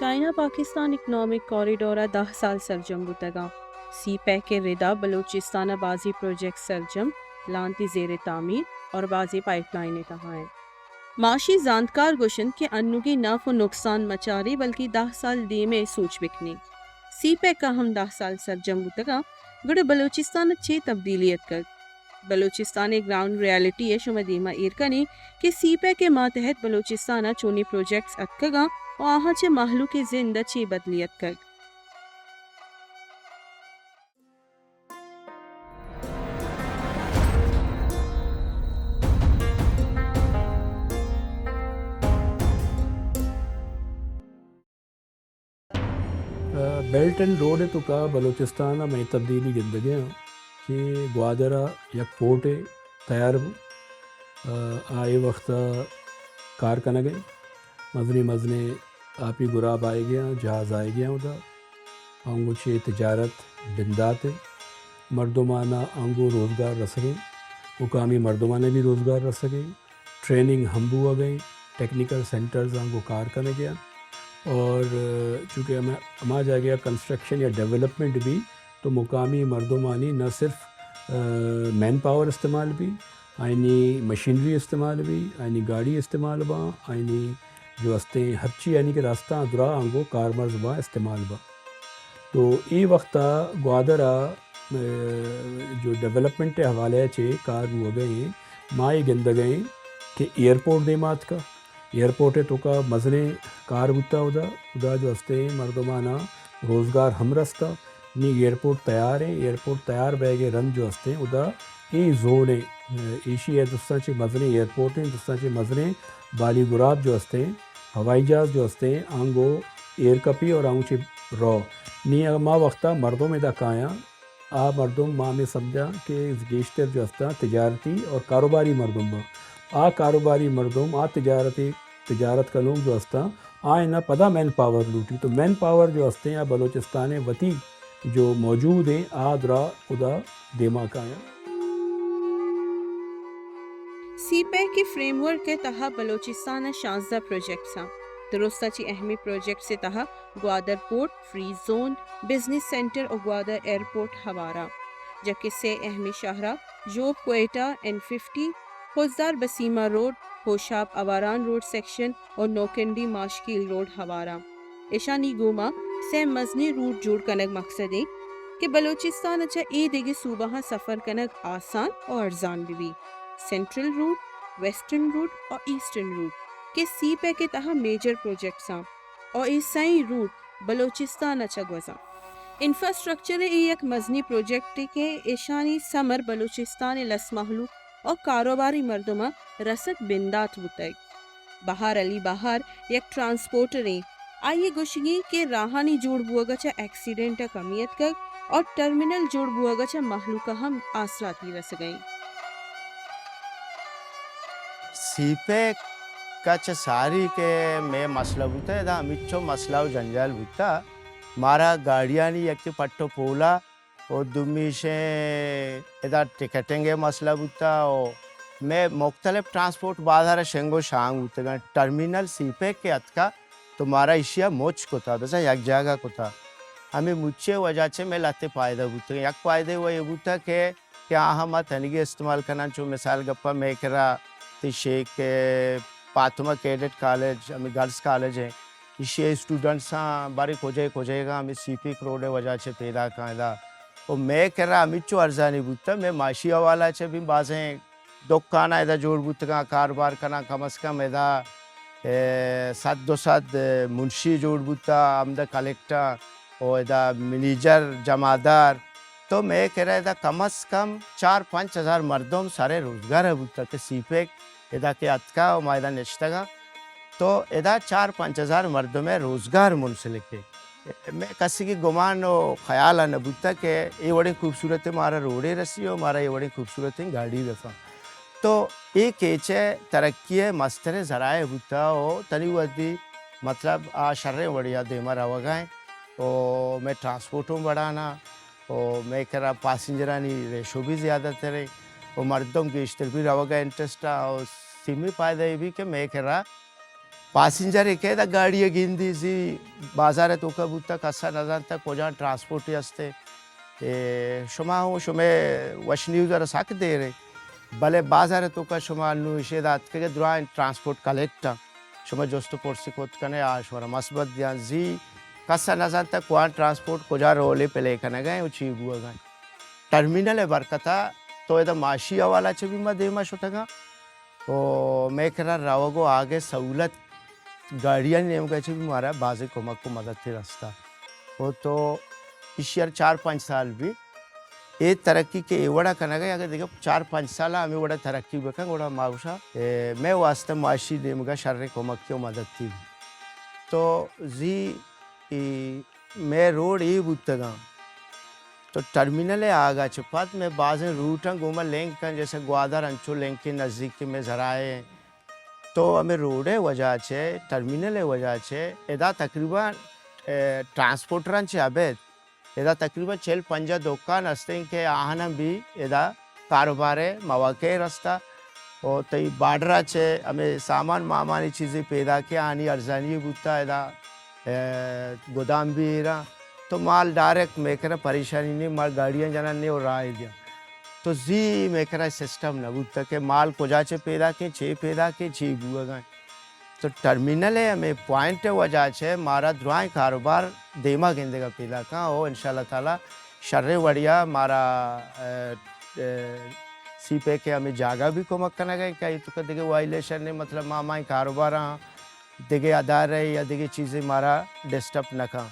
چائنا Pakistan economic corridor ءَ دہ سال سرجم بوتگ اَنت۔ سی پیک ءِ ردا بلوچستان ءَ بازیں پروجیکٹ سرجم، لانتی زیر تعمیر اور بازیں پائپ لائن ءِ تہا اِنت۔ معاشی زانتکار گوش اَنت کہ انوگیں نف ءُ نقصان مچاریں بلکیں دہ سال دیم ءَ سوچ بکنیں۔ سی پیک ءَ ہم دہ سال سرجم بوتگ اَنت، گڑا بلوچستان ءَ چے تبدیلی اتکگ؟ بلوچستان ءِ گراؤنڈ ریالٹی ءَ شمئے دیما ایر کنیں کہ سی پیک ءِ ماتحت بلوچستان ءَ چونیں پروجیکٹس اتکگ اَنت ءُ آہاں چہ مہلوک ءِ زند ءَ چے بدلی اتکگ۔ بیلٹ اینڈ روڈ ءِ توکا بلوچستان ءَ مئے تبدیلی گندگیں کہ گوادر ءَ یک پورٹے تیار بو، آ، آ اے وخت ءَ کار کنگ ءَ، مزنیں مزنیں آپی گراب آئیگیاں، جہاز آئیگیاں اودا، آنگو چہ تجارت بندات ءَ، مردمانا آنگو روزگار رسگیں، مقامی مردمانا بھی روزگار رسگیں۔ ٹریننگ ہم بوگ ءَ ایں، ٹیکنیکل سینٹرز آنگو کار کنگ ءَ اَنت۔ اور، آ، چونکہ ہمے، ہما جاگہ ءَ کنسٹرکشن یا ڈیولپمنٹ بی تو مقامی مردمانی نہ صرف، آ، مین پاور استعمال بی، آئینی مشینری استعمال بی، آئینی گاڑی استعمال باں، آئینی جو استیں ہرچی یعنی کہ راستہ درا آنگو کارمرز باں استعمال باں۔ تو اے وخت ءَ گوادر ءَ، آ، جو ڈیولپمنٹ ءِ حوالہ ءَ چہ کار بوگ ءَ ایں، ما اے گندگ ءَ ایں کہ ایئرپورٹ دیما اتکا، ایئرپورٹ ءِ توکا مزنیں کار بوتا، اودا، اودا جو ہستیں مردمانا روزگار ہم رستا۔ نی ایئرپورٹ تیار ایں، ایئرپورٹ تیار بیگ ءَ رند جو ہستیں، اودا اے زون ایں، ایشی ءِ درستاں چہ مزنیں ایئرپورٹ ایں، درستاں چہ مزنیں بالی گراب جو ہستیں، ہوائی جہاز جو ہستیں، آنگو ایر کپی اور آنگو چہ رو۔ نی ہما وختا مردم ادا کایاں، آ مردم ما ہمے سمجھاں کہ گیشتر جو ہستاں تجارتی اور کاروباری مردم باں۔ آ کاروباری مردم، آ تجارتی، تجارت کنوک جو ہستاں، آئینا پدا مین پاور لوٹی۔ تو مین پاور جو ہستیں، آ بلوچستان ءَ وتی جو موجود ایں، آ درا ادا دیما کایاں۔ سی پیک ءِ فریم ورک ءِ تہا بلوچستان ءَ شانزدہ پروجیکٹس اَنت۔ درستاں چہ اہمیں پروجیکٹس ءِ تہا Gwadar port, free zone, business centre ءُ گوادر ایئرپورٹ ہوار اَنت، جبکہ سے اہمیں شہر ژوب، کوئٹہ، این ففٹی، خضدار بسیما روڈ، ہوشاب آواران روڈ سیکشن ءُ نوکنڈی ماشکیل روڈ ہوار اَنت۔ ایشانی گوما سے مزنیں روٹ جوڑ کنگ مقصد ایں کہ بلوچستان ءَ چہ اے دگہ صوبہاں سفر کنگ آسان ءُ ارزان بہ بیت۔ سینٹرل روٹ، ویسٹرن روٹ ءُ ایسٹرن روٹ کہ سی پیک ءِ تہا میجر پروجیکٹس اَنت ءُ اے سئیں روٹ بلوچستان ءَ چہ گوزاں۔ انفراسٹرکچر ءِ اے یک مزنیں پروجیکٹے کہ ایشانی ثمر بلوچستان ءِ لس مہلوک ءُ کاروباری مردماں رسگ بندات بوتگ۔ بہار علی بہار یک ٹرانسپورٹرے۔ آئی ءِ گوشگی کہ راہانی جوڑ بوگ ءَ چہ ایکسیڈنٹ ءَ کمی اتکگ ءُ ٹرمینل جوڑ بوگ ءَ چہ مہلوک ءَ ہم آسراتی رسگ ءَ اِنت۔ سی پیک ءَ چہ ساری کہ مئے مسئلہ بوتہ، ادا ہمینچو مسئلہ ءُ جنجال بوتہ۔ مارا گاڑیانی یکے پٹ ءُ پول ءَ ءُ دومی شے ادا ٹکٹنگ ءِ مسئلہ بوتہ ءُ مئے مختلف ٹرانسپورٹ بازار شنگ ءُ شانگ بوتگاں۔ ٹرمینل سی پیک کہ اتکہ تو مارا ایشی ءَ مچ کتہ، بزاں یک جاگہ کتہ۔ ہمے مچ ءِ وجہ چہ مئے لہتے پائدہ بوتگاں۔ یک پائدہ وَ اے بوتہ کہ کہ آہاں ما تنیگہ استعمال کناں۔ چو مثال گپا مئے کرا تئی شیخ فاطمہ کیڈٹ کالج، ہمے گرلز کالج ایں، ایشی ءِ اسٹوڈنٹساں بارے کجئے کجئیگاں ہمے سی پیک روڈ ءِ وجہ چہ پیداکاں ادا۔ ءُ مئے کرا ہمینچو ارزانی بوتہ، مئے معاشی حوالہ چہ بھی بازیں دکاناں ادا جوڑ بوتگاں، کاروبار کناں، کم از کم ادا، اے، صد دو صد منشی جوڑ بوتہ، آمدہ کلیکٹر ءُ ادا منیجر، جمعدار، تو مئے کرا ادا کم از کم چار پنچ ہزار مردم سر روزگار ءَ بوتہ کہ سی پیک ادا کہ اتکہ ءُ ما ادا نشتگاں، تو ادا چار پنچ ہزار مردم ءِ روزگار منسلک ایں۔ مئے کسی کہ گمان ءُ خیال ءَ نہ بوتہ کہ اے وڑیں خوبصورتیں مارا روڈے رسی ءُ مارا اے وڑیں خوبصورتیں گاڑی رساں۔ تو اے کیچ ءِ ترقی ءِ مستریں ذرائع بوتہ ءُ تنی وھدی مطلب آ شریں وڑے ءَ دیما روگا ایں ءُ مئے ٹرانسپورٹ اوں بڑھانا ءُ مئے کرا پاسنجرانی ریشو بھی زیادہ تر ایں ءُ مردم گیشتر بھی روگا انٹرسٹ ءَ ءُ سیمی فائدہ اے بھی کہ مئے کرا پاسنجر ء کہ ادا گاڑی ء گندی زی بازار ء توکا بوتا، کسا نزانتا کجا ٹرانسپورٹ است۔ اے شما ہوں شمے وش نیوز ء را سک دیر ء، بلے بازار ء توکا شما انو ایشی ادا اتکگ ء درائیں ٹرانسپورٹ کلیکٹ ء، شما جست و پرسی کت کنے آ شما را مثبت دیاں۔ زی کسا نزانتا کوان ٹرانسپورٹ کجا رولے پلے کنگا ء و چی بوگا ء۔ ٹرمینل ء برکتا تو ادا معاشی حوالہ چہ بھی ما دیما شتگاں۔ و مئے کرا روگ و آگ ء سہولت گاڑیانی نیمگ ء چہ بھی مارا بازیں کمک و مدد رستا۔ و تو ایشی ء چار پنچ سال بھی اے ترقی کہ اے وڑا کنگ ء، اگر دگہ چار پنچ سال ہمے وڑا ترقی بکن، گڑا ما گوشاں، اے، مئے واسطہ معاشی نیمگ ء شریں کمکی و مددی۔ تو زی اے مئے روڈ اے بوتگاں۔ تو ٹرمینل ء آگا چہ پد مئے بازیں روٹاں گوما لنک اں، جیسے گوادر انچو لنک نزدیک مئے ذرائع ایں۔ تو ہمیں روڈ ء وجہ چہ، ٹرمینل ء وجہ چہ ادا تقریباً، اے، ٹرانسپورٹراں چہ ابید ادا تقریباً چل پنجاہ دکان ہستیں کہ آہاناں بھی ادا کاروبار ء مواقع رستا۔ و تئی بارڈر ء چہ ہمے سامان مامانی چیزے پیداک ء آنی ارزانی بوتا ادا، اے، گدام بھی ایراں۔ تو مال ڈائریکٹ مئے کرا پریشانی نہیں، مال گاڑیاں جنان نے و راہ دیاں۔ تو زی مئے کرا سسٹم نہ بوتا کہ مال کجا چہ پیداکیں، چے پیداکیں، چے بوگا۔ تو ٹرمینل ء ہمے پوائنٹ ء وجہ چہ مارا درائیں کاروبار دیما گندگا پیداکاں۔ او انشاءاللہ تعالی شریں وڑیا مارا، اے، اے، سی پیک ء ہمے جاگہ بھی کمک کنگ ء کہ اے تو کہ دگہ وائلیشن نے، مطلب ما مائیں کاروباراں دگہ ادارے یا دگہ چیزے مارا ڈسٹرب نہ کن۔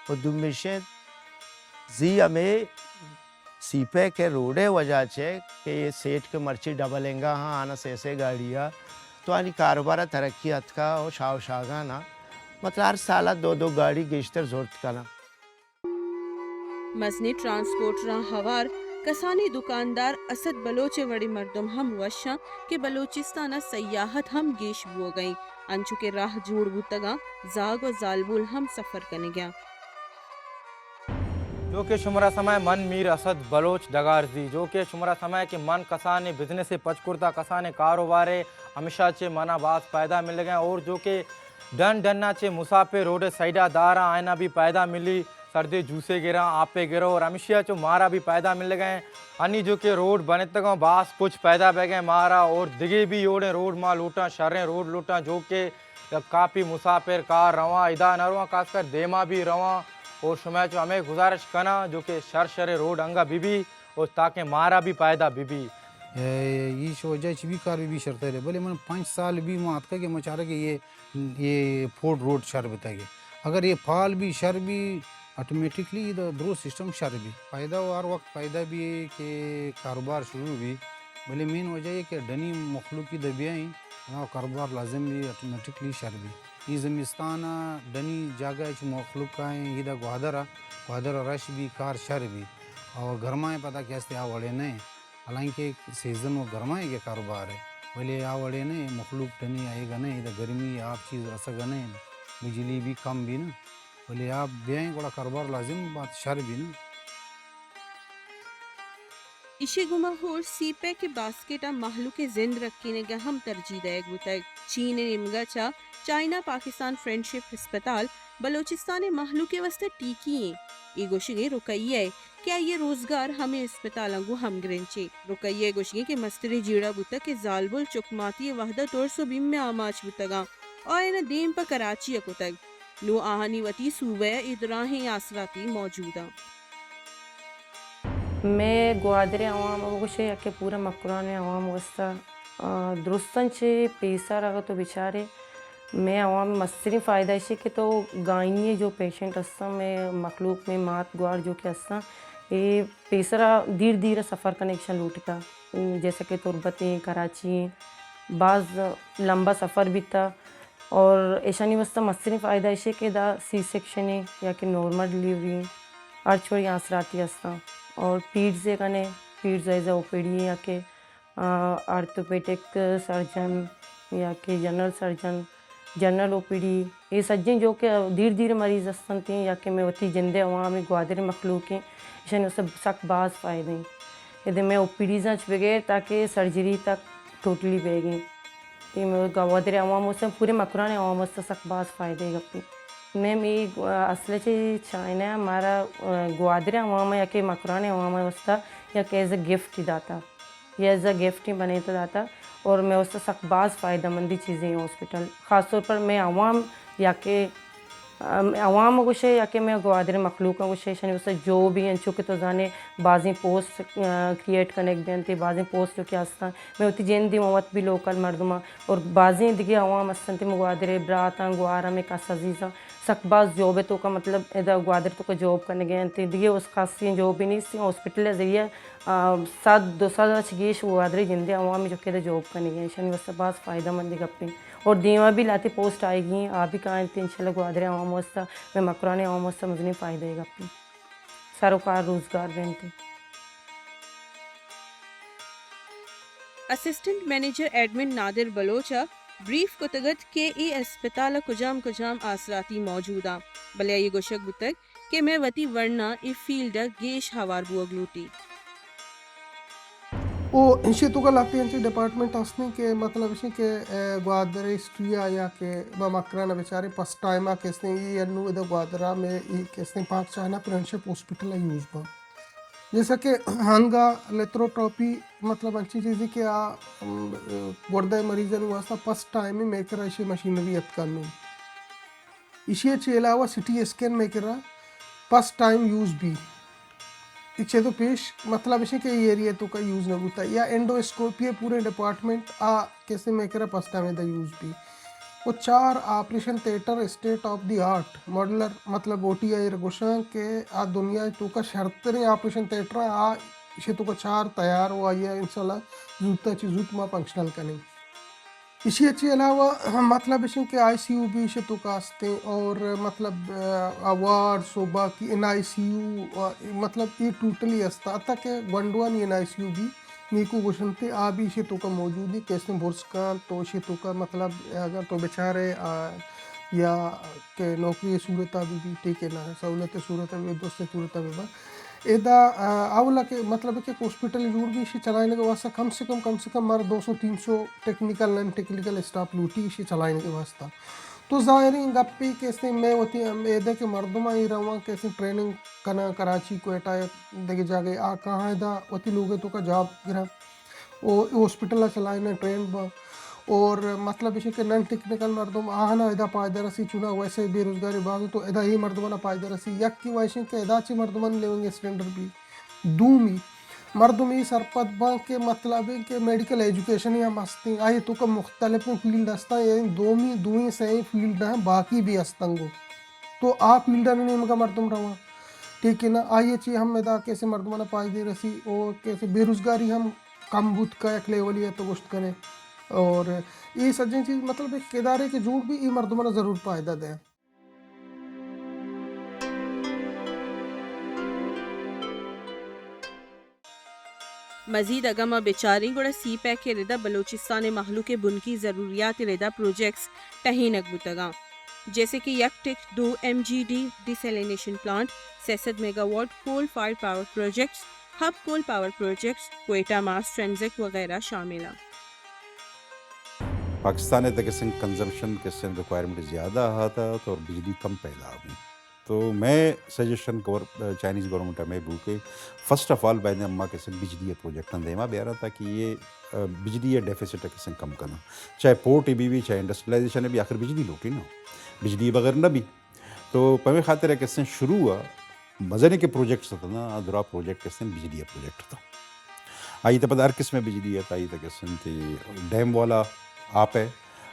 و دومیشیں زی ہمے سی پیک ء روڈ ء وجہ چہ کہ اے سیٹ کہ مرچی ڈبل انگا ہاں، آنا سے سے گاڑی ء تو آنی کاروبار ء ترقی اتکا و شاہ و شاگان ء، مطلب ہر سال ء دو دو گاڑی گیشتر زرت کناں۔ مزنیں ٹرانسپورٹراں ہوار کسانیں دکاندار اسد بلوچ ء وڑیں مردم ہم وش انت کہ بلوچستان ء سیاحت ہم گیش بوگ ء انت، انچو کہ راہ جوڑ بوتگاں، زاگ و زالبول ہم سفر کنگ ء انت۔ جو کہ شمارا سمائے من میر اسد بلوچ ڈگارزی، جو کہ شمارا سمائے کہ من کسانیں بزنس پچ کرتا، کسانیں کاروبارے ہمیشہ چہ منا باز فائدہ ملگا اور جو کہ ڈن ڈنا چہ مسافر روڈ سائیڈا دارا آئینا بھی فائدہ ملی، سردے جوسے گرا، آپے گرو اور ہمیشہ چو مارا بھی فائدہ ملگا۔ انی جو کہ روڈ بنتگا باز کچھ فائدہ بیگا مارا اور دگے بھی اوڑیں روڈ ما لوٹاں، شریں روڈ لوٹاں جو کہ یک کافی مسافر کار رواں، ادا نہ رواں، خاص کر دیما بھی رواں۔ اور شمئے چو ہمیں گزارش کناں جو کہ شر شر روڈ انگا بی بی اور تاکہ مارا بھی فائدہ بی بی۔ اے، ایش وجہ چی بھی کار بی بی شرتر ہے، بلے من پنچ سال بھی ما اتکا کہ ما چارا کہ یہ، یہ فورڈ روڈ شر بتائے۔ اگر یہ پال بھی شر بھی آٹومیٹکلی دا درو سسٹم شر بھی۔ فائدہ و ہر وقت فائدہ بھی ہے کہ کاروبار شروع بھی۔ بلے مین وجہ یہ کہ ڈنی مخلوقی دبیائیں، ہاں، کاروبار لازم بھی آٹومیٹکلی شر بھی۔ یہ زمستان ڈنی جاگہ چ مخلوق کائیں، یہ دا گوادر، گوادر رش بھی کار شر بھی۔ اور گرمائیں پتہ کہ ہستے آ وڑے نہیں۔ حالانکہ سیزن و گرمائیں کے کاروبار ہے، بلے آ وڑے نہیں، مخلوق ڈنی آئے گا نہیں، دا گرمی آپ چیز رسگا نہیں، بجلی بھی کم بھی نا۔ بلے آپ بیائیں گڑا کاروبار لازم بات شر بھی نا۔ ایشی گوما ہور سی پیک ء باسکٹ ء مہلوک ء زند رکینگ ء ہم ترجیح دئیگ بوتگ۔ چین ء نیمگ ء چہ چائنا پاکستان فرینڈشپ ہسپتال بلوچستان ء مہلوک ء واستہ ٹیکی ایں۔ اے گوشگ ء رقیہ ء کہ آئی ء روزگار ہمے ہسپتالاں گوں ہمگرنچ ایں۔ رقیہ ء گوشگ ایں کہ مستریں جیڑہ بوتگ کہ زالبول چکماتی ء وہد ء ترس و بیم ء آماچ بوتگاں و آیان ء دیم پہ کراچی ء کتگ۔ نوں آہانی وتی صوبہ ء اے دراہیں آسراتی موجود آں۔ مئے گوادر ء عوام ء بگوشے یا کہ پورا مکران ء عوام ء واستہ، آ، درستاں چہ پیسر اگاں تو بچارے، مئے عوام ء مستریں فائدہ ایشی کہ تو گائنی ء جو پیشنٹ ہستاں، مئے مخلوق، مئے مات گوار جو کہ ہستاں، اے پیسر ء دیر دیر ء سفر کنگ ایشاں لوٹتا، جیسا کہ تربت ایں، کراچی ایں، باز لمبا سفر بیتا۔ اور ایشانی واسطہ مستریں فائدہ ایشی کہ دا سی سیکشن ایں یا کہ نارمل ڈلیوری ایں، ہر چوڑی آسراتی ہستاں۔ اور پیڈز ء کنے، peds as A O P D ایں یا کہ، آ، آرتھوپیڈک سرجن یا کہ general surgeon, general O P D, اے سجیں جو کہ دیر دیر مریض ہستنت ایں یا کہ مئے وتی جندے عوام گوادر مخلوق ایں، ایشانی واسطہ سک باز فائدہ ایں۔ ادے مئے او پی ڈیزاں چ بغیر تاکہ سرجری تک ٹوٹلی بیگ ایں۔ اے مئے گوادر عوام واسطہ، پورے مکران عوام واسطہ سک باز فائدہ گپی۔ مئے اے اصل چہ چائنا مارا گوادر عوام یا کہ مکران عوام واسطہ یک ایز اے گفٹ داتا، یا ایز اے گفٹ بنیتا داتا، اور مئے واسطہ سک باز فائدہ مندی چیزیں ہاسپٹل، خاص طور پر مئے عوام یا کہ ام، عوام گوشے یا کہ مئے گوادر مخلوق گوشے، ایشانی واسطہ جو بھی انچو کہ تو زانے بازیں پوسٹ، آ، کریئیٹ کنگ بینت، بازیں پوسٹ جو کہ ہستاں، مئے وتی جندی ما وت بھی لوکل مردماں اور بازیں دگہ عوام ہستنت، مئے گوادر براتاں، گواراں، مئے کس عزیزاں، سک باز جاب توکا، مطلب ادا گوادر توکا جاب کنگے انت، دگہ اس خاصیں جاب بھی نیست، ہاسپٹل ذریعہ، آ، صد دو صد اچ گیش گوادر جندے عوام جو کہ ادا جاب کنگے، ایشانی واسطہ باز فائدہ مند گپیں۔ اور دیما بھی لہتے پوسٹ آئیگی، آ بھی کاینت انشاءاللہ گوادر عوام واسطہ، مئے مکران عوام واسطہ مزنیں فائدہ گپی۔ سروکار روزگار بینت۔ اسسٹنٹ منیجر ایڈمن نادر بلوچ ء بریف کتگ ات کہ اے ہسپتال ء کجام کجام آسراتی موجود آں، بلے آئی ء گوشگ بوتگ کہ مئے وتی ورنا اے فیلڈ ء گیش ہوار بوگ لوٹیت۔ او ایشی توکا لہتے انچیں ڈیپارٹمنٹ ہستیں کہ مطلب ایشی کہ، اے، گوادر ہسٹری ء یا کہ ما مکران ء بچاریں، فرسٹ ٹائم ء کہ استیں اے انو ادا گوادر ء مئے اے کہ استیں پاک چائنا فرینڈشپ ہاسپٹل ء یوز باں۔ جیسا کہ ہنگا لیتھروٹاپی مطلب انچیں چیزے کہ آ، ام، گردہ مریضانی واسطہ فرسٹ ٹائم مئے کرا ایشی مشینری اتکا نوں۔ ایشی ء چہ علاوہ سی ٹی اسکین مئے کرا فرسٹ ٹائم یوز بی۔ اے چہ دو پیش مطلب ایشی کہ اے ایریا توکا یوز نہ بوتا، یا انڈوسکوپی ء پورے ڈیپارٹمنٹ آ کسے مئے کرا فرسٹ ٹائم ادا یوز بی۔ و چار operation theatre state of the art modeller مطلب او ٹی آئی ء گوشاں کہ آ دنیا ء توکا شرتریں آپریشن تھیٹر آ ایشی توکا چار تیار و آئی ء انشاءاللہ زوت ء چہ زوت ما فنکشنل کنیں۔ ایشی ء چہ علاوہ مطلب ایش کہ آئی سی یو بھی ایشی توکا ہستیں اور مطلب، آ، وارڈز و باقی این آئی سی یو، آ، مطلب اے ٹوٹلی ہستا۔ حتی کہ گونڈوانی این آئی سی یو بھی نیکو گوشنتے آ بھی ایشی توکا موجود ہے، کیسے برز کان تو ایشی توکا مطلب اگر تو بچارے، آ، یا کہ نوکری صورت آ بھی بھی ٹھیک ہے نا، سہولت صورت آ بھی، درست صورت آ بھی با۔ ادا، آ، اولا کہ مطلب کہ ہاسپٹل جوڑ بھی ایشی چلائنگ واسطہ کم سے کم، کم سے کم مر دو سو تین سو ٹیکنیکل، نان ٹیکنیکل اسٹاف لوٹی ایشی چلائنگ واسطہ۔ تو ظاہریں گپے کہ استیں مئے وتی ہم ایدے کہ مردم آئی رواں کہ استیں ٹریننگ کناں کراچی، کوئٹہ یا دگہ جاگہ آ کہاں ادا وتی لوگے توکا جاب گراں۔ او ہاسپٹل ء چلائیناں ٹرین باں۔ اور مطلب ایش کہ نان ٹیکنیکل مردم آہاں ادا پائدہ رسی، چونا ویسے بے روزگاری باز تو ادا اے مردماں پائدہ رسی۔ یک کی ویشیں کہ ادا چی مردمان لیونگ اسٹینڈرڈ بھی۔ دومی مردم اے سرپد باں کہ مطلب ہے کہ میڈیکل ایجوکیشن ہم ہستیں، آئی توکا مختلف فیلڈ ہستاں، یعنی دومی، دوئیں سئیں فیلڈ ہیں، باقی بھی ہستنگو۔ تو آ فیلڈ نیمگا مردم رواں۔ ٹھیک ہے نا، آئی چی ہم ادا کیسے مردمان پائدہ رسی، او کیسے بے روزگاری ہم کم بوت کا یک لیولی ء تو گوشت کنے۔ اور اے سجیں چیز مطلب ایک ادارے کہ جوڑ بھی اے مردماں ضرور فائدہ دے۔ مزید اگاں ما بچاریں گڑا سی پیک ء ردا بلوچستان ء مہلوک ء بنکی ضروریات ء ردا پروجیکٹس ٹہینگ بوتگاں، جیسے کہ یک ٹک دو M G D desalination plant, سئے سد megawatt coal fire power projects, Hub coal power projects, Quetta mass transit وغیرہ شامل آں۔ پاکستان ء تک سنگ کنزمپشن کے سنگ ریکوائرمنٹ زیادہ آتا تو اور بجلی کم پیدا ہوئی۔ تو میں سجیشن گور-، چائنیز گورنمنٹ ہمیں بو کہ فرسٹ آف آل باید اما کے سنگ بجلی ء پروجیکٹ دیما بیارا تاکہ یہ، آ، بجلی ء ڈیفیسٹ کے سنگ کم کرنا۔ چاہے پورٹ بھی بھی، چاہے انڈسٹریلائزیشن بھی، آخر بجلی لوٹی نا۔ بجلی بغیر نہ بھی۔ تو پمے خاطر ہے کہ سن شروع ہوا، مزنے کے پروجیکٹس اتنا، آ درا پروجیکٹ کہ سن بجلی پروجیکٹ تھا۔ آئی تے پدا ہر قسم بجلی ہے، آئی تے کہ سن تے ڈیم والا آپ ہے،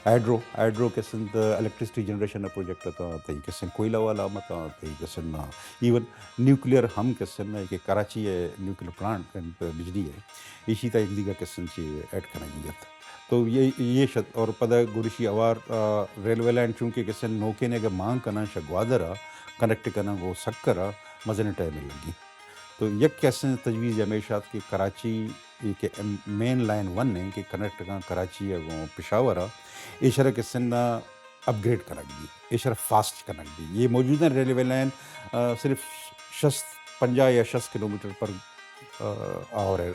ہائیڈرو، ہائیڈرو کہ سن تے الیکٹریسٹی جنریشن پروجیکٹ تھا، تے کہ سن کوئلہ والا متا، تے کہ سن ایون نیوکلیئر ہم کہ سن ہے کہ کراچی ہے نیوکلیئر پلانٹ بجلی ہے، اسی تا ایک دیگا کہ سن چی ایڈ کرنا گیت۔ تو یہ، یہ شت اور پدا گورشی اوار، آ، ریلوے لائن چونکہ کسے نوکے نے کہ مانگ کناں شہ گوادر ء کنیکٹ کناں گو سکر ء مزنیں ٹائم لگی۔ تو یک کسے تجویز ہمیش آت کہ کراچی یہ کہ مین لائن ون ہے کہ کنیکٹ کن کراچی ء گو پشاور ء ایشرا کسے نہ اپ گریڈ کنگ بی، ایشرا فاسٹ کنگ بی۔ یہ موجودہ ریلوے لائن، آ، صرف شست، پنجاہ یا شست کلومیٹر پر، آ، آور ہے۔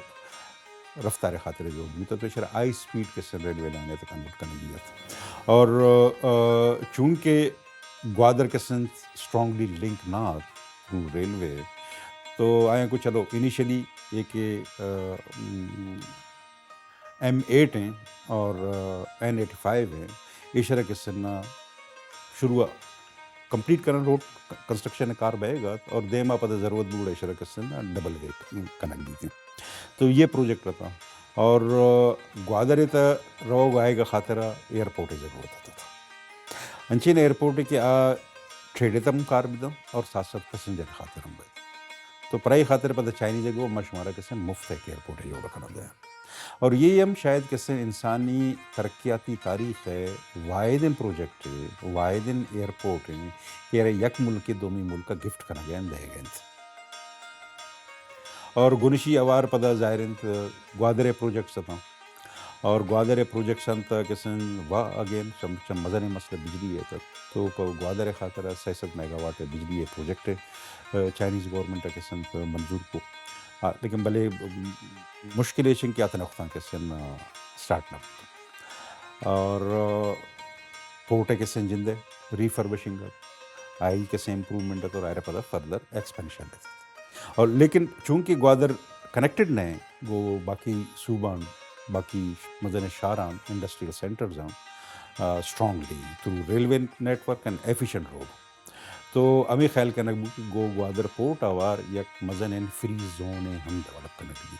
رفتار خاطر جوڑ بیت، تو اشرا ہائی اسپیڈ کسن ریلوے لائن ء کنورٹ کنگی ات۔ اور، آ، چونکہ گوادر کسن اسٹرانگلی لنک نہ ات تھرو ریلوے، تو آیاں کو چلو انیشلی یہ کہ، آ، م، ایم ایٹ ہیں اور، آ، این ایٹی فائیو ہیں، ایشرا کسن شروع کمپلیٹ کنن، روڈ کنسٹرکشن کار بئیگ ات اور دیما پدا ضرورت بوڑ ایشرا کسن ڈبل وے کنگ بیت۔ تو یہ پروجیکٹ رہتا اور گوادر تا روگ آئیگ خاطر ایئرپورٹ ضرورت ہوتا تھا۔ انچین ایئرپورٹ کہ آ ٹریڈ تم کار بدن اور ساتھ ساتھ پیسنجر خاطر ہم بدن۔ تو پرائی خاطر پدا چائنیز گو ما شمارا کسن مفت ایک ایئرپورٹ جوڑ کرنا دیا۔ اور یہ ہم شاید کسے انسانی ترقیاتی تاریخ ہے، واحدیں پروجیکٹ ہے، واحدیں ایئرپورٹ ہے کہ ارے یک ملک دومی ملک گفٹ کنگ ء دئیگ انت۔ اور گنشی اوار پدا ظاہر انت گوادر پروجیکٹس اتاں۔ اور گوادر پروجیکٹس انت کسن وا اگین چم، چم مزن مسئلہ بجلی ہے تو، تو پہ گوادر خاطر سئے سد میگا واٹ بجلی پروجیکٹ، آ، چائنیز گورنمنٹ کسن منظور کو۔ آ، لیکن بلے مشکل ایش انت کہ آتن وقتاں کسن، آ، سٹارٹ نہ بوت۔ اور، آ، پورٹ کسن جندے ریفربشنگ، آئی کسن امپروومنٹ اور آئرا پدا فردر ایکسپینشن۔ اور لیکن چونکہ گوادر کنیکٹڈ نہ ہے، وہ باقی صوبان، باقی مزن شہران، انڈسٹریل سینٹرز ہیں، uh, strongly through railway network and efficient road. تو ہمیں خیال کنگ بو کہ گو گوادر پورٹ آوار یک مزن فری زون ہم ڈیولپ کنگ بی۔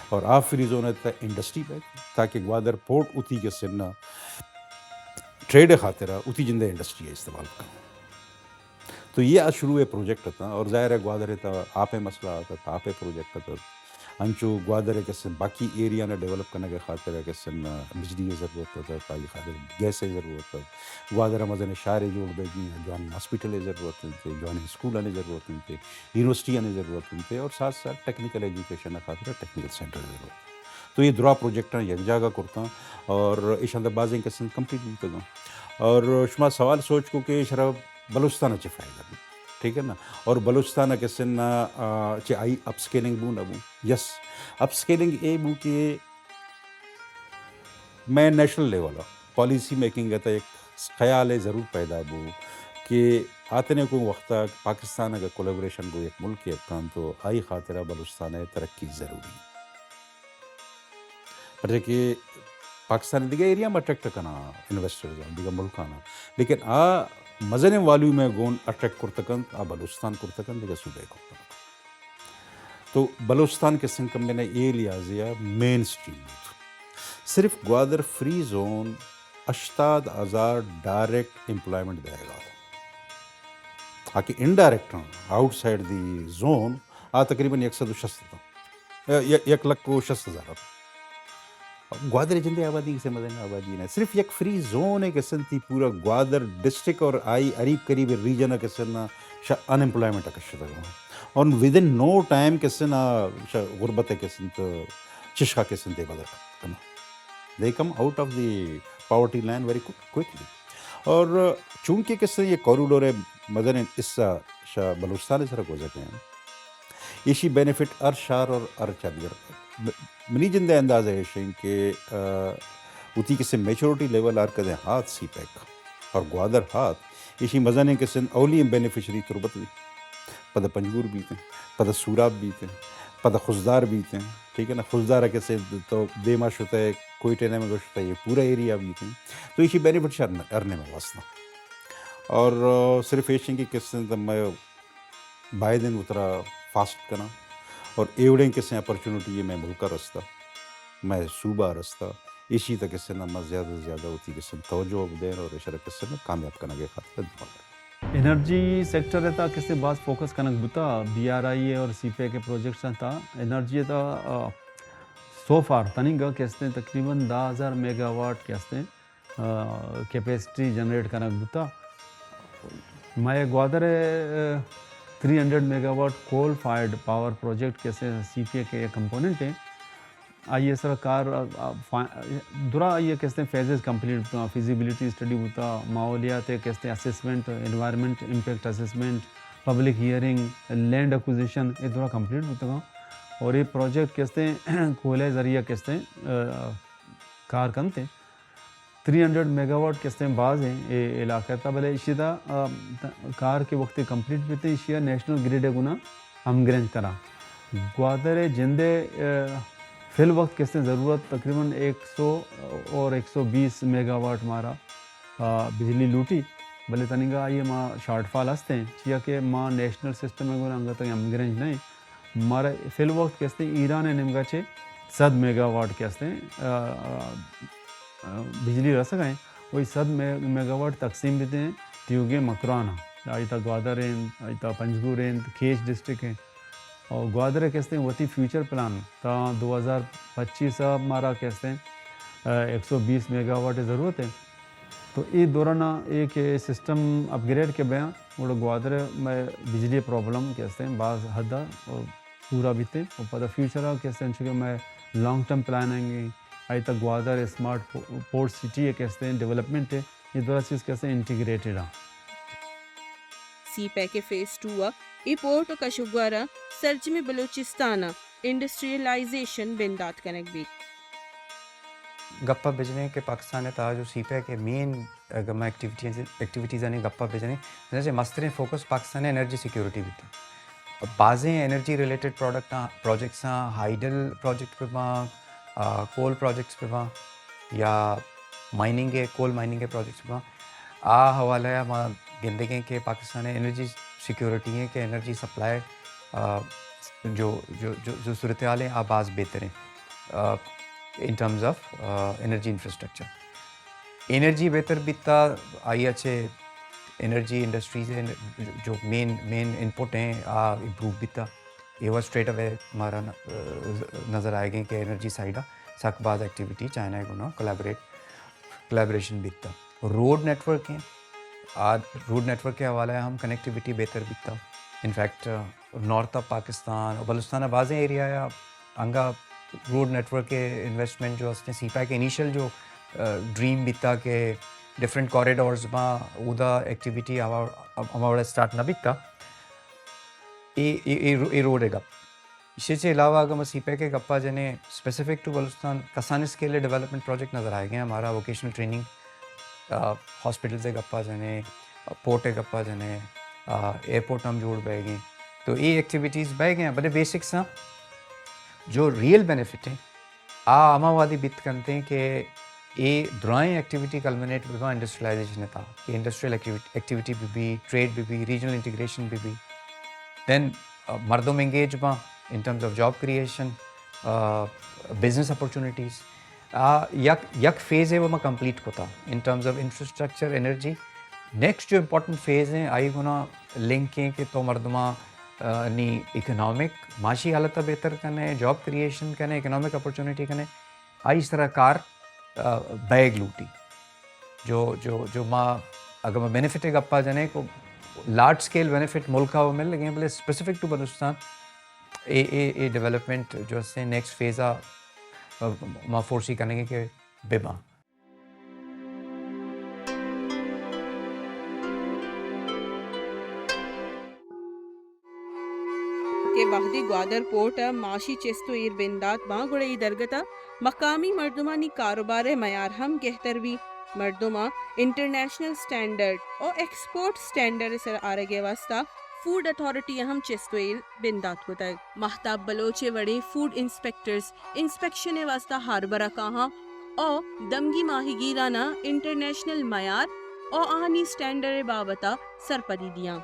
اور آ فری زون تا انڈسٹری پہ تاکہ گوادر پورٹ اتی کے سن ٹریڈ خاطر اتی جندے انڈسٹری استعمال کن۔ تو یہ آ شروع پروجیکٹ تھا اور ظاہر ہے گوادر تا آپ مسئلہ آتا، آپ پروجیکٹ تھا۔ انچو گوادر ء کسے باقی ایریا نا ڈیولپ کنگ ء خاطر ء کسے بجلی ء ضرورت ات، آئی خاطر گیس ء ضرورت ات، گوادر ء مزن شہر ء جوڑ بیگی، جوان ہاسپٹل ء ضرورت انت، جوان اسکولانی ضرورت انت، یونیورسٹیانی ضرورت انت اور ساتھ ساتھ ٹیکنیکل ایجوکیشن ء خاطر ٹیکنیکل سینٹر ء ضرورت۔ تو یہ درا پروجیکٹاں یک جاگہ کرتاں اور ایشاں دا بازیں کسے کمپلیٹ بوتگاں اور شما سوال سوچ کو کہ شرا بلوچستان ء چہ فائدہ بوت، ٹھیک ہے نا؟ اور بلوچستان ء کسے نا، آ، چہ آئی اپ سکیلنگ بو نہ بو؟ یس، اپ سکیلنگ اے بو کہ میں نیشنل لیول ء پالیسی میکنگ ء تہ یک خیال ء ضرور پیدا بو کہ آتنے کو وقت ء پاکستان اگر کولیبوریشن گو یک ملک ء کن تو آئی خاطر ء بلوچستان ء ترقی ضروری۔ پرچہ کہ پاکستان دگہ ایریا ما اٹریکٹ کنا انویسٹرز دگہ ملکانا، لیکن آ مزن والیوم ء گون اٹریکٹ کرتکنت، آ بلوچستان کرتکنت، دگہ صوبہ کرتکنت۔ تو بلوچستان کسے کمبینے اے لحاظ ء مین سٹریم بوت۔ صرف گوادر فری زون ہشتاد ہزار ڈائریکٹ امپلائمنٹ دے گا۔ آ کہ انڈائریکٹ ہاں، آؤٹ سائیڈ دی زون، آ تقریباً یک سد و شست تھا۔ ی-، ی-، یک لکھ و شست ہزار۔ گوادر جندے آبادی کسے مزن آبادی نہ، صرف یک فری زون ہے کہ سنتی پورا گوادر ڈسٹرکٹ اور آئی قریب قریب ریجن ہے کہ سن شا ان ایمپلائمنٹ کشتا۔ اور ود ان نو ٹائم کہ سن شا غربت ہے کہ سن تو چشخا کہ سن دے بدر کنا۔ They come out of the poverty line very quick-, quickly. اور چونکہ کہ سن یہ کوریڈور ہے مزن حصہ شا بلوچستان سر گزر گئے ہیں۔ ایشی بینیفٹ ہر شہر اور ہر چاگرد۔ م-، منی جندے اندازہ ایش ہیں کہ، آ، وتی کسے میچورٹی لیول ہر کدے ہاتھ سی پیک اور گوادر ہاتھ، ایشی مزن کسے اولی بینیفیشری تربت بھی، پدا پنجگور بیت ہیں، پدا سوراب بیت ہیں، پدا خضدار بیت ہیں، ٹھیک ہے نا؟ خضدار کسے تو دیما شتا ہے، کوئٹہ نے میں شتا ہے، یہ پورا ایریا بیت ہیں۔ تو ایشی بینیفٹ شہر ہر نے میں واسطہ۔ اور، آ، صرف ایش ہیں کہ کسے تو میں باید انت وترا فاسٹ کناں اور اے وڑیں کسیں اپرچونٹی مئے ملک ء رستہ، مئے صوبہ ء رستہ، ایشی تک کسے نا ما زیادہ سے زیادہ وتی کسے توجہ بدین اور اشرا کسے نا کامیاب کنگ ء خاطر دعا کناں۔ انرجی سیکٹر ء تا کسے باز فوکس کنگ بوتا، بی آر آئی اے اور سی پیک ء پروجیکٹس تا انرجی ء تا، آ، سو فار تننگا کہ استیں تقریباً دہ ہزار میگا واٹ کہ استیں آ، کیپیسٹی جنریٹ کنگ بوتا۔ مئے گوادر ء، uh, three hundred megawatt coal fired power project کسے سی پی اے کے ایک کمپوننٹ ہیں۔ آئی ء سر کار، آ، آ، فا-، درا آئی ء کسے فیزز کمپلیٹ بوتا، فیزیبلٹی اسٹڈی بوتا، ماحولیات ء کسے assessment, environment impact assessment, public hearing, land acquisition, اے درا کمپلیٹ بوتگاں۔ اور یہ پروجیکٹ کہ استیں کوئلہ ذریعہ کہ استیں، آ، کار کنت ایں۔ تھری ہنڈریڈ میگا واٹ کہ استیں باز ایں اے علاقہ تا، بلے اشی تا، آ، کار کہ وقت کمپلیٹ بیت ایں، اشی ءَ نیشنل گرڈ ءِ گونا ہمگرنچ کناں۔ گوادر ءِ جند ءِ، آ، فی الوقت کہ استیں ضرورت تقریباً ایک سو اور ایک سو بیس میگا واٹ مارا، آ، بجلی لوٹی، بلے تنیگا آئی ءَ ما شارٹ فال ہست ایں، چیا کہ ما نیشنل سسٹم ءِ گونا انگت ہمگرنچ نہ ایں۔ مارا فی الوقت کہ استیں ایران ءِ نیمگا چہ صد میگا واٹ کہ استیں، آ، آ، آ، بجلی رسگ ءَ ایں، وہی صد مے-، میگا واٹ تقسیم بیت ایں تیوگیں مکران ءَ، آئی تا گوادر ایں، آئی تا پنجگور ایں، کیچ ڈسٹرکٹ ایں۔ اور گوادر ءِ کہ استیں وتی فیوچر پلان تا دو ہزار پچیس ءَ مارا کہ استیں، آ، ایک سو بیس میگا واٹ ءِ ضرورت ایں۔ تو اے دوران ءَ اے کہ سسٹم اپ گریڈ کہ بیاں، گڑا گوادر ءِ مئے بجلی پرابلم کہ استیں باز حد ءَ پورا بیت ایں۔ اور پدا فیوچر ءَ کہ استیں چونکہ مئے لانگ ٹرم پلاننگ ایں، آئی تا گوادر اسمارٹ پو-، پورٹ سٹی ءِ کہ استیں ڈیولپمنٹ ایں، اے دورا چیز کہ استیں انٹیگریٹڈ ایں۔ سی پیک ءِ فیز ٹو ءَ اے پورٹ ءُ کشوگوار ءَ سرجمیں بلوچستان ءَ انڈسٹریلائزیشن بندات کنگ بیت۔ گپ ءَ بجنیں کہ پاکستان ءِ تہا جو سی پیک ءِ مین، اگر ما ایکٹیویٹیز، ایکٹیویٹیزانی گپ ءَ بجنیں، جیسے مستریں فوکس پاکستان ءِ انرجی سیکورٹی بیت۔ بازیں انرجی ریلیٹڈ پروڈکٹ آں، پروجیکٹس آں، ہائیڈل پروجیکٹ پہ باں، آ، کول پروجیکٹس پہ باں، یا مائننگ ءِ، کول مائننگ ءِ پروجیکٹس پہ باں۔ آ حوالہ ءَ ما گندگیں کہ پاکستان ءِ انرجی سیکورٹی ایں کہ انرجی سپلائی، آ، جو، جو، جو، جو صورتحال ایں، آ باز بہتر ایں، آ، in terms of، آ، انرجی انفراسٹرکچر۔ انرجی بہتر بیتا، آئی ءَ چہ انرجی انڈسٹریز ایں، جو مین، مین انپٹ ایں، آ امپروو بیتا۔ اے وڑ اسٹریٹ اوے مارا ن-، نظر آئیگ ایں کہ انرجی سائیڈ ءَ سک باز ایکٹیویٹی چائنا ءِ گونا کولیبریٹ، کولیبریشن بیتا۔ روڈ نیٹورک ایں، آ روڈ نیٹورک ءِ حوالہ ءَ ہم کنیکٹیویٹی بہتر بیتا۔ In fact, north of Pakistan اور بلوچستان ءِ بازیں ایریا ءَ انگا روڈ نیٹورک ءِ انویسٹمنٹ جو استیں، سی پیک ءِ انیشل جو، آ، ڈریم بیتا کہ ڈفرنٹ کوریڈورز باں، اودا ایکٹیویٹی ہما، ہما وڑا اسٹارٹ نہ بیتا۔ اے، اے، اے رو-، اے روڈ ءِ گپ۔ ایشی چہ علاوہ اگر ما سی پیک ءِ گپ ءَ جنیں، اسپیسیفک ٹو بلوچستان کسانیں اسکیل ءِ ڈیولپمنٹ پروجیکٹ نظر آئیگ ایں، ہمارا ووکیشنل ٹریننگ، آ، ہاسپٹلز ءِ گپ ءَ جنیں، پورٹ ءِ گپ ءَ جنیں، آ، ایئرپورٹ ہم جوڑ بئیگ ایں۔ تو اے ایکٹیویٹیز بئیگ ایں، بلے بیسکس آں جو ریئل بینیفٹ ایں، آ ہما وہدی بیت کنت ایں کہ اے درائیں ایکٹیویٹی کلمنیٹ بہ باں انڈسٹریلائزیشن ءِ تہا، کہ انڈسٹریل ایکٹیویٹی، ایکٹیویٹی بہ بی، ٹریڈ بہ بی، ریجنل انٹیگریشن بہ بی، دین، آ، مردم انگیج باں in terms of job creation, uh, business opportunities. آ، یک، یک فیز ءَ ما کمپلیٹ کتا in terms of infrastructure, energy. Next جو امپورٹنٹ فیز ایں، آئی گونا لنک ایں کہ تو مردماں، آ، نی اکنامک، معاشی حالت ءَ بہتر کنے، جاب کریئیشن کنے، اکنامک اپرچونیٹی کنے، آئی سرا کار، آ، بیگ لوٹی۔ جو، جو، جو ما، اگر ما بینیفٹ ءِ گپ ءَ جنیں، کو لارج اسکیل بینیفٹ ملک ءَ مل لگیں، بلے specific to Balochistan, uh, uh, uh development جو استیں نیکسٹ فیز ءَ، آ، ما فورسی کنگیں کہ بہ باں۔ کہ وہدے گوادر پورٹ ءَ معاشی چست ءُ ایر بندات باں، گڑا اے درگت ءَ مقامی مردمانی کاروبار ءِ میار ہم گہتر بیت۔ مردماں انٹرنیشنل اسٹینڈرڈ ءُ ایکسپورٹ اسٹینڈرڈ ءِ سر آرگ ءِ واستہ فوڈ اتھارٹی ءَ ہم چست ءُ ایر بندات کتگ۔ مہتاب بلوچ ءِ وڑیں فوڈ انسپکٹرز انسپکشن ءِ واستہ ہاربر ءَ کاہاں ءُ دمگی ماہیگیراناں انٹرنیشنل میار ءُ آہانی اسٹینڈرڈ ءِ بابت ءَ سرپدی دیاں۔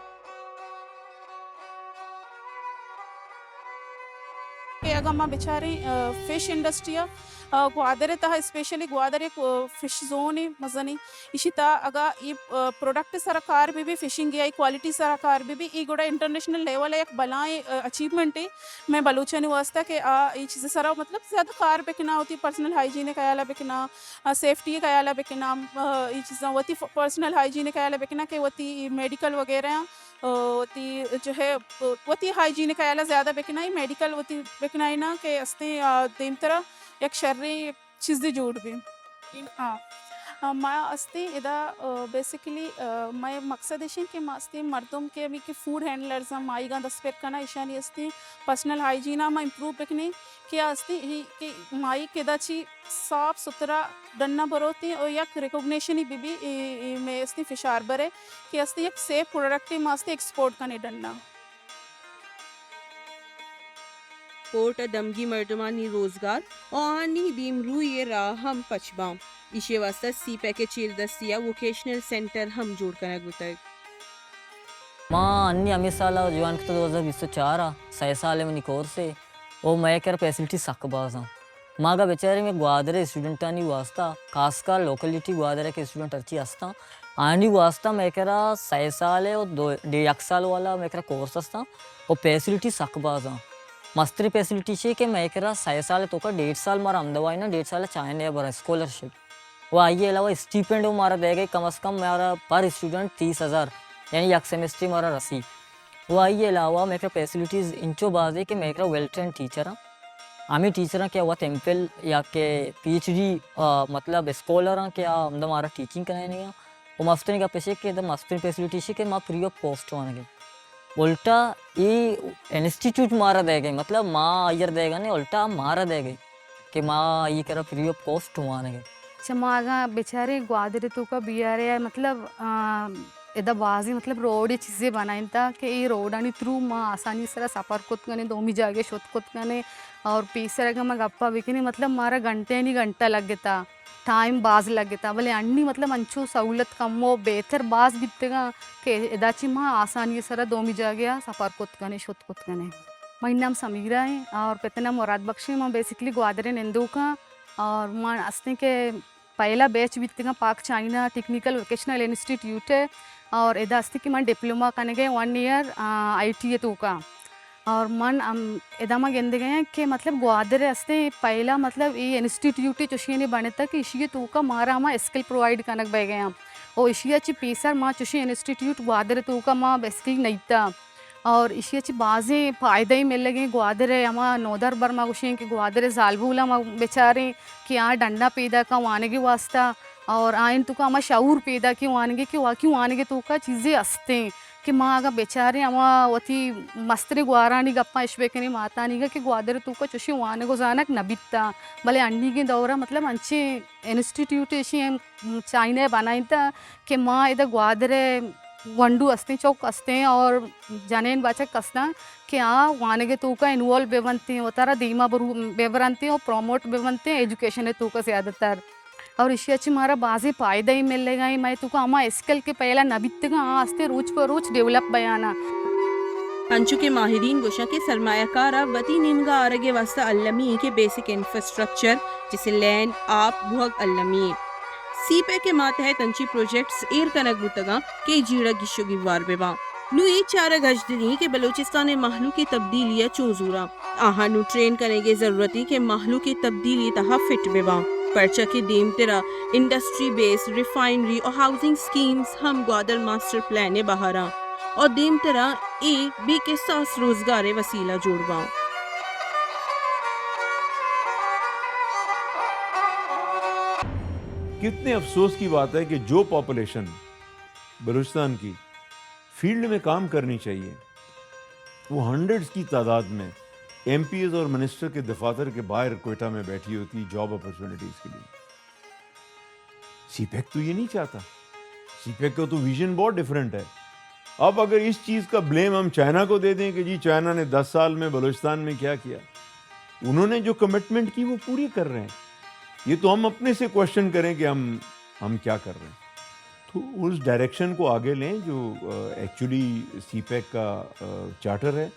کہ اگاں ما بچاریں، آ، فش انڈسٹری ءَ، آ، گوادر ءِ تہا، اسپیشلی گوادر یک، آ، فش زونے مزنیں۔ ایشی تہا اگاں اے، آ، پروڈکٹ سرا کار بہ بی، فشنگ ءِ کوالٹی سرا کار بہ بی، اے گڑا انٹرنیشنل لیول ءَ یک بلائیں، آ، اچیومنٹے مئے بلوچانی واستہ کہ آ اے چیز سرا مطلب زیادہ کار بکناں، وتی پرسنل ہائیجین ءِ خیال ءَ بکناں، آ، سیفٹی ءِ خیال ءَ بکناں، آ، اے چیزاں وتی ف-، پرسنل ہائیجین ءِ خیال ءَ بکناں کہ وتی میڈیکل وغیرہ آں، آ، وتی جو ہے، آ، وتی ہائیجین ءِ خیال ءَ زیادہ بکناں، اے میڈیکل وتی بکنائیناں کہ استیں، آ، دیمترا یک شریں چیزے جوڑ بی۔ ہاں۔ آ، ما استیں ادا، آ، بیسیکلی، آ، مئے مقصد ایش انت کہ ما استیں مردم کہ ہمے کہ فوڈ ہینڈلرز ہم ماہیگاں دست پر کناں، ایشانی استیں پرسنل ہائیجین ہم امپروو بکنیں کہ آ استیں ہی کہ ماہیگ ادا چی صاف ستھرا ڈنا بروتیں اور یک ریکگنیشن ہی بی بی، اے، اے مئے استیں فشار برے کہ استیں یک سیف پروڈکٹ ما استیں ایکسپورٹ کنیں ڈنا۔ پورٹ ء دمگی مردمانی روزگار و آہانی دیمروئی ء راہ ہم پچ باں۔ ایشی ء واستہ سی پیک ء چیردستی ء ووکیشنل سینٹر ہم جوڑ کنگ بوتگ۔ ما انی ہمے سال ء جوائن کتگ، دو ہزار بیست و چار ء، سئے سال ء منی کورس ء، و مئے کرا فیسلٹی سک باز آں۔ ما اگاں بچاریں مئے گوادر ء اسٹوڈنٹانی واستہ، خاص کر لوکلٹی گوادر ء کہ اسٹوڈنٹ ہرچی ہستاں، آنی واستہ مئے کرا سئے سال ء و دو، ڈے-، یک سال والا مئے کرا کورس ہستاں و فیسلٹی سک باز آں۔ مستریں فیسلٹی چی کہ مئے کرا سئے سال ء توکا ڈیڑھ سال مارا ہمدا وانیناں، ڈیڑھ سال ء چائنا ء براں اسکالرشپ۔ و آئی ء علاوہ اسٹیپنڈ و مارا دئیگ ء، کم از کم مارا پر اسٹوڈنٹ تیس ہزار، یعنی یک سیمسٹر مارا رسی۔ و آئی ء علاوہ مئے کرا فیسلٹیز انچو بازیں کہ مئے کرا ویل ٹرینڈ ٹیچر آں۔ ہمے ٹیچر آں کہ وت ایم فل یا کہ پی ایچ ڈی، آ، مطلب اسکالر آں کہ آ ہمدا مارا ٹیچنگ کنائینگ آں۔ و مستریں گپ ایش کہ ادا مستریں فیسلٹی ایش کہ ما فری آف کاسٹ وانگ ء۔ الٹا اے انسٹیٹیوٹ مارا دئیگ ء، مطلب ما آئی ء را دئیگ ء نہ، الٹا مارا دئیگ ء کہ ما آئی ء کرا فری آف کاسٹ وانگ ء۔ چہ ما اگاں بچاریں گوادر ء توکا بیارے، مطلب، آ، ادا بازیں مطلب روڈ ء چیزے بنائینتا کہ اے روڈانی تھرو ما آسانی سرا سفر کت کنیں، دومی جاگہ شت کت کنیں، اور پیسر اگاں ما گپا بکنیں، مطلب مارا گھنٹے نی گھنٹہ لگتا، ٹائم باز لگتا، بلے انی مطلب انچو سہولت کمو بہتر باز بیتگاں کہ ادا چی ما آسانی سرا دومی جاگہ سفر کت کنیں، شت کت کنیں۔ منی نام سمیرہ ایں اور پت نام مراد بخش ایں۔ ما بیسیکلی گوادر ء نندوک آں اور ما استیں کہ پہلا بیچ بیتگاں پاک چائنا ٹیکنیکل ووکیشنل انسٹیٹیوٹ ء، اور ادا استی کہ من ڈپلوما کنگ ء one year, uh, I T ء توکا۔ اور من، ام، ادا ما گندگ ء کہ مطلب گوادر ء استیں پہلا مطلب اے انسٹیٹیوٹ چوشینے بنتا کہ اشی ء توکا مارا ہما اسکل پرووائیڈ کنگ بہ گیاں۔ او اشی ء چہ پیسر ما چوشیں انسٹیٹیوٹ گوادر ء توکا ما بیسکلی نیتا۔ اور ایشی ء چہ بازیں پائدہ ملگیں۔ گوادر ء ہما نودربر ما گوشیں کہ گوادر ء زالبولاں ما بچاریں کہ آ ڈنڈا پیداکاں وانگے واسطہ، اور آئین توکا ہما شعور پیداکیں وانگے کہ واقعی وانگے توکا چیزے ہستیں کہ ما اگاں بچاریں ہما وتی مستریں گوارانی گپاں اش بکنیں ماتانیگا کہ گوادر توکا چوشیں وانگ و زانگ نہ بیتا، بلے انیگیں دورا مطلب انچیں انسٹیٹیوٹ ایشی ہم چائنا ء بنائینتا کہ ما ادا گوادر ء گونڈو استیں، چک استیں اور جنین بچک استاں کہ آ وانگ ء توکا انوالو بہ بنتیں، وتارا دیما برو-، بہ برنتیں اور پروموٹ بہ بنتیں ایجوکیشن ء توکا زیادہ تر۔ اور ایشی ء چہ مارا بازیں پائدہ ء ملگا ایں، مئے توکا ہما اسکل کہ پہلا نہ بیتگاں، آ استیں روچ پہ روچ ڈیولپ بیانا۔ انچو کہ ماہرین گوشاں کہ سرمایہ کار ء وتی نیمگا آرگ ء واستہ المی ایں کہ بیسک انفراسٹرکچر، جیسے لینڈ، آپ، بوہگ المی ایں۔ سی پیک ء ماتحت انچیں پروجیکٹس ایر کنگ بوتگاں کہ اے جیڑہ گیش و گیوار بہ باں۔ نوں اے چارگ اش دلی ایں کہ بلوچستان ء مہلوک ء تبدیلی ء چون زوراں۔ آہاں نوں ٹرین کنگ ء ضرورت ایں کہ مہلوک ء تبدیلی ء تہا فٹ بہ باں، پرچا کہ دیمترا انڈسٹری بیس، ریفائنری و ہاؤسنگ سکیمز ہم گوادر ماسٹر پلان ء بہر آں و دیمترا اے بے کساس روزگار ء وسیلہ جوڑ باں۔ کتنے افسوس کی بات ہے کہ جو پاپولیشن بلوچستان کی فیلڈ میں کام کرنی چاہیے، وہ ہنڈریڈز کی تعداد میں ایم پی ایز اور منسٹر کے دفاتر کے باہر کوئٹہ میں بیٹھی ہوتی جاب اپرچونیٹیز کے لیے۔ سی پیک تو یہ نہیں چاہتا۔ سی پیک کا تو ویژن بہت ڈفرینٹ ہے۔ اب اگر اس چیز کا بلیم ہم چائنا کو دے دیں کہ جی چائنا نے دس سال میں بلوچستان میں کیا کیا، انہوں نے جو کمٹمنٹ کی وہ پوری کر رہے ہیں، یہ تو ہم اپنے سے کوشچن کریں کہ ہم، ہم کیا کر رہے ہیں۔ تو اس ڈائریکشن کو آگے لیں جو، آ، ایکچولی سی پیک کا، آ، چارٹر ہے،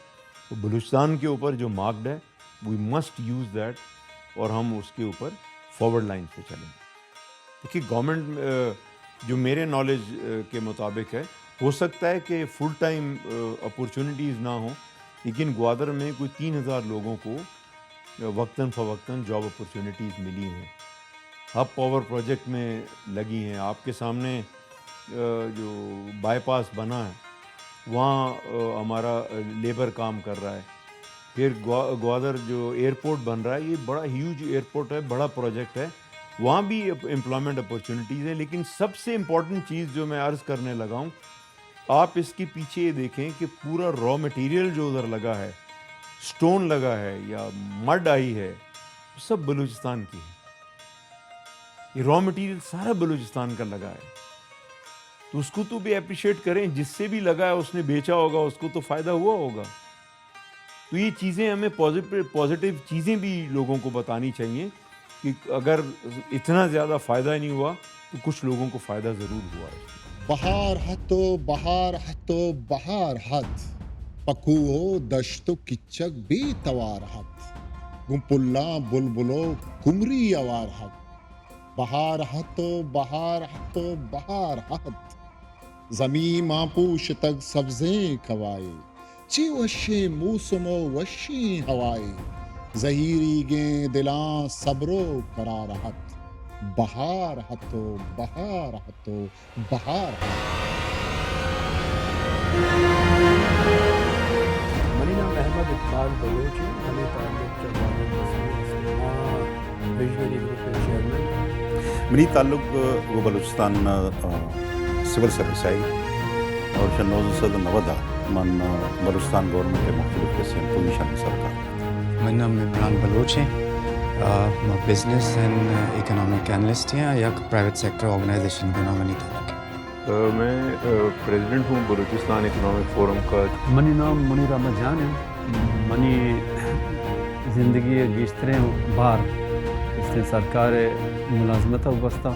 وہ بلوچستان کے اوپر جو مارکڈ ہے، we must use that، اور ہم اس کے اوپر فارورڈ لائن پہ چلیں۔ دیکھیے، گورنمنٹ، آ، جو میرے نالج، آ، کے مطابق ہے، ہو سکتا ہے کہ فل ٹائم، آ، اپورچونٹیز نہ ہوں، لیکن گوادر میں کوئی تین ہزار لوگوں کو وقتاً فوقتاً جاب اپرچونیٹیز ملی ہیں، ہب پاور پروجیکٹ میں لگی ہیں۔ آپ کے سامنے، آ، جو بائی پاس بنا ہے، وہاں، آ، ہمارا لیبر کام کر رہا ہے۔ پھر گوا-، گوادر جو ایئرپورٹ بن رہا ہے، یہ بڑا ہیوج ایئرپورٹ ہے، بڑا پروجیکٹ ہے، وہاں بھی امپلائمنٹ اپرچونیٹیز ہیں، لیکن سب سے امپورٹنٹ چیز جو میں عرض کرنے لگا ہوں، آپ اس کے پیچھے یہ دیکھیں کہ پورا را مٹیریل جو ادھر لگا ہے، اسٹون لگا ہے یا مڈ آئی ہے، وہ سب بلوچستان کی ہے۔ یہ را مٹیریل سارا بلوچستان کا لگا ہے، تو اس کو تو بھی اپریشیٹ کریں۔ جس سے بھی لگا ہے، اس نے بیچا ہوگا، اس کو تو فائدہ ہوا ہوگا۔ تو یہ چیزیں ہمیں پازیٹیو، پازیٹیو چیزیں بھی لوگوں کو بتانی چاہیے کہ اگر اتنا زیادہ فائدہ نہیں ہوا تو کچھ لوگوں کو فائدہ ضرور ہوا ہے۔ بہار ہتو، بہار ہتو، بہار ہت۔ پہ کوہ و دشت و کچک بے توار ہت۔ گوں پلاں بلبل و کمری اوار ہت۔ بہار ہتو، بہار ہتو، بہار ہت۔ زمین ماں پوشتگ سبزیں کوائے، چی وشیں موسم و وشیں ہوائے، زہیریگیں دلاں صبر و قرار ہت۔ بہار ہتو، بہار ہتو، بہار ہت۔ منی نام احمد اقبال بلوچ ہے، منی تعلق چہ بابل بستی است۔ ویژنری گروپ ءِ چیئرمین۔ منی تعلق، آ، گوں بلوچستان، آ، سول سروس ءَ اور سن نوزدہ سد نود ءَ من، آ، بلوچستان گورنمنٹ ءِ مختلف قسم پوزیشن ءَ سر کار۔ منی نام عمران بلوچ ہے، آ، ما بزنس اینڈ اکنامک اینالسٹ ہیں، یک پرائیویٹ سیکٹر آرگنائزیشن ءِ گوں منی تعلق ہے۔ میں، آ، پریزیڈنٹ ہوں بلوچستان اکنامک فورم کا۔ منی نام منیر احمد جان ہے۔ منی زندگی ءِ گیشتریں بار است سرکار ءِ ملازمت ءَ وابستہ۔